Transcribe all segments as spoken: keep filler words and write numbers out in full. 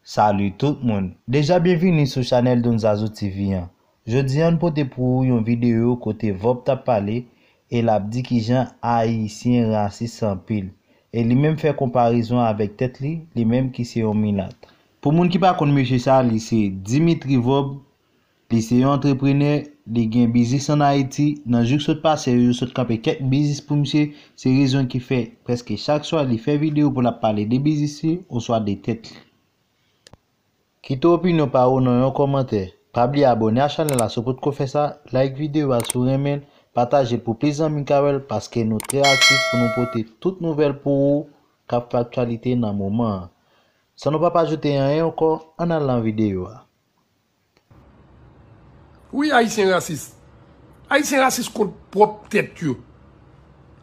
Salut tout moun. Deja byenvini sou chanèl Don Zazou T V an. Jodi a n pote pou ou yon videyo kote Vòb t ap pale e l ap di kijan Ayisyen rasis anpil. E li menm fè konparezon avèk tèt li, li menm ki se yon milat. Pou moun ki pa konn mesye sa, li se Dimitri Vòb. Li se yon antreprenè, li gen biznis ann Ayiti. Nan jou k sot pase yo, yo sot kanpe kèk biznis pou misye. Se rezon ki fè prèske chak swa li fè videyo pou l ap pale de biznis li oswa de tèt li. Kite opinyon pa ou nan yon kòmantè. Pa bliye abòne a chanèl la si w potko fè sa, like videyo a si w renmen l, pataje l pou plis zanmi ka wè l paske nou trè aktif pou nou pote tout nouvèl pou ou k ap fè aktyalite nan moman an. San nou pa pa ajoute anyen ankò, ann al nan videyo a. Wi, Ayisyen rasis. Ayisyen rasis kont pwòp tèt yo.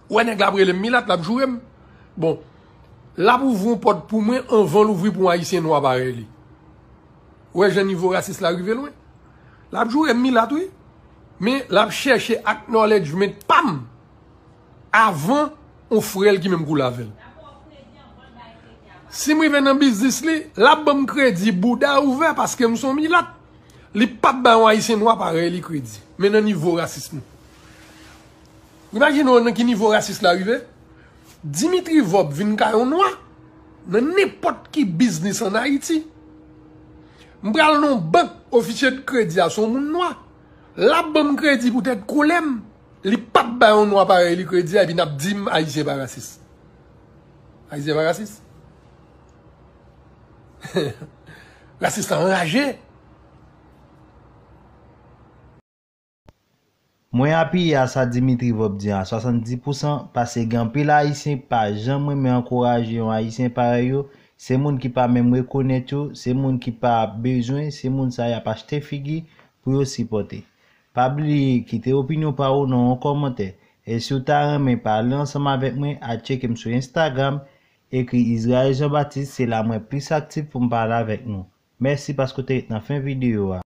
Ou wè nèg la ap rele m milat, l ap joure m. Bon, l ap ouvri yon pòt pou mwen anvan l ouvri pou yon Ayisyen nwa parèy li. Ou wè jan nivo rasis la rive lwen? L ap joure m milat, wi. Men l ap chèche acknowledgement pa m avan yon frè l ki menm koulè avè l. Si m rive nan biznis li, l ap ban m kredi bouda ouvè paske m se yon milat. Li p ap bay yon Ayisyen nwa parèy li kredi. Men nan nivo rasis nou. Imajine w nan ki nivo rasis la rive. Dimitri Vòb vin ka yon nwa nan nenpòt ki biznis ann Ayiti. M pral nan yon bank, ofisye de kredi a se yon moun nwa. L ap ban m kredi poutèt koulè m. Li p ap bay yon nwa parèy li kredi a, epi n ap di m Ayisyen pa rasis. Ayisyen pa rasis? Rasis la anraje. Mwen apiye a sa Dimitri Vòb di a swasanndis pousan, paske gen anpil Ayisyen pa janm renmen ankouraje yon Ayisyen parèy yo, se moun ki pa menm rekonèt yo, se moun ki pa bezwen, se moun sa y ap achte figi pou yo sipòte. Pa bliye kite opinyon pa ou nan yon kòmantè. E si w ta renmen pale ansanm avèk mwen, al tcheke m sou Instagram, ekri Israel Jean Baptiste, se la mwen plis aktif pou m pale avèk nou. Mèsi paske w te ret nan fen videyo a.